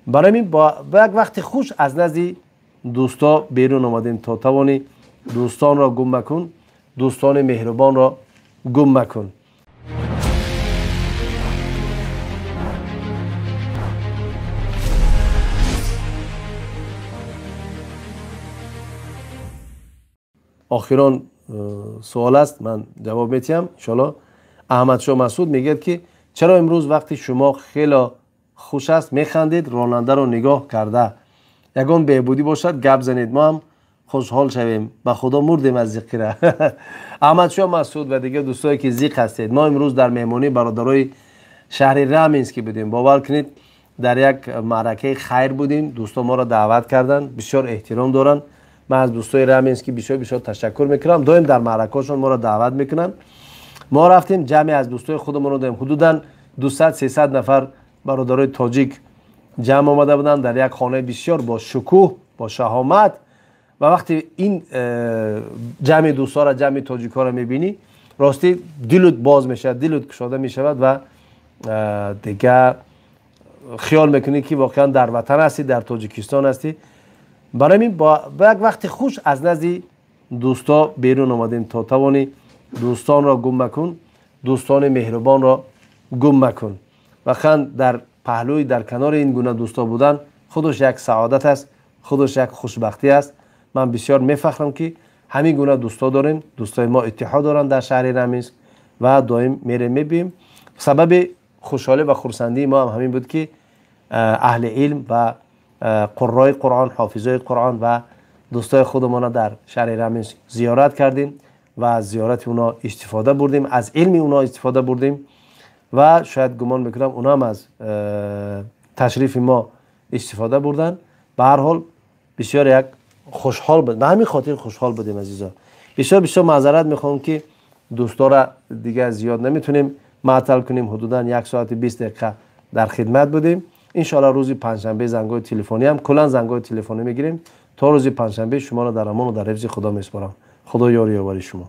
Барои ҳамин ба як вақти хуш аз назди дӯсто берун омадем. То тавонӣ дӯстонро гум макун, дӯстони меҳрубонро гум макун. Охирон суол аст, ман ҷавоб метиҳам иншоалло. Аҳмадшоҳ Масуд мегӯяд, ки чаро имрӯз вақти шумо хело хуш аст, механдед, ронандаро нигоҳ карда? Ягон беҳбудӣ бошад, гап занед, мо ҳам хушҳол шавем. Ба худо мурдем аз зиқира. Аҳмадшоҳ Масуд ва дигар дӯстое ки зиқ ҳастед, мо имрӯз дар меҳмонии бародарои шаҳри Раменский будем. Бовар кунед, дар як маъракаи хайр будем. Дӯсто моро даъват карданд, бисёр эҳтиром доранд. Ман аз дӯстои Раменский бисёр бисёр ташаккур мекунам. Доим дар маъракаҳошон моро даъват мекунанд. Мо рафтем, ҷамъе аз дӯстои худамонро додем. Ҳудудан 200-300 нафар бародарои тоҷик ҷамъ омада буданд дар як хонаи бисёр бо шукӯҳ, бо шаҳомат. Ва вақте ин ҷамъи дӯстҳоро, ҷамъи тоҷикҳоро мебинӣ, ростӣ дилут боз мешавад, дилут кушода мешавад ва дигар хиёл мекунӣ, ки воқеан дар ватан ҳастӣ, дар Тоҷикистон ҳастӣ. Барои ҳамин ба як вақти хуш аз назди дӯсто берун омадем. То тавонӣ дӯстонро гум макун, дӯстони меҳрубонро гум макун. Воқеан дар паҳлӯи, дар канори ин гуна дӯсто будан худаш як саодат аст, худаш як хушбахтӣ аст. Ман бисёр мефахрам, ки ҳамин гуна дӯсто дорем. Дӯстои мо иттиҳод доранд дар шаҳри Раменск ва доим мерем, мебием. Сабаби хушҳолӣ ва хурсандии мо ҳам ҳамин буд, ки аҳли илм ва қуррои Қуръон, ҳофизои Қуръон ва дӯстои худамонро дар шаҳри Раменск зиёрат кардем ва аз зиёрати оно истифода бурдем, аз илми оно истифода бурдем ва шояд гумон мекунам, оно ҳам аз ташрифи мо истифода бурданд. Ба ҳар ҳол, бисёр як хушҳол буд, ба ҳамин хотир хушҳол будем. Азизо, бисёр бисёр маъзарат мехоҳам, ки дӯстора дигар зиёд наметунем маътал кунем. Ҳудудан 1 соати 20 дақиқа дар хидмат будем. Иншоалло, рӯзи панҷшанбе зангҳои телефонӣ ҳам, куллан зангҳои телефонӣ мегирем. То рӯзи панҷшанбе шуморо дар амону дар ҳифзи Худо месупорам. Худо ёру ёвари шумо.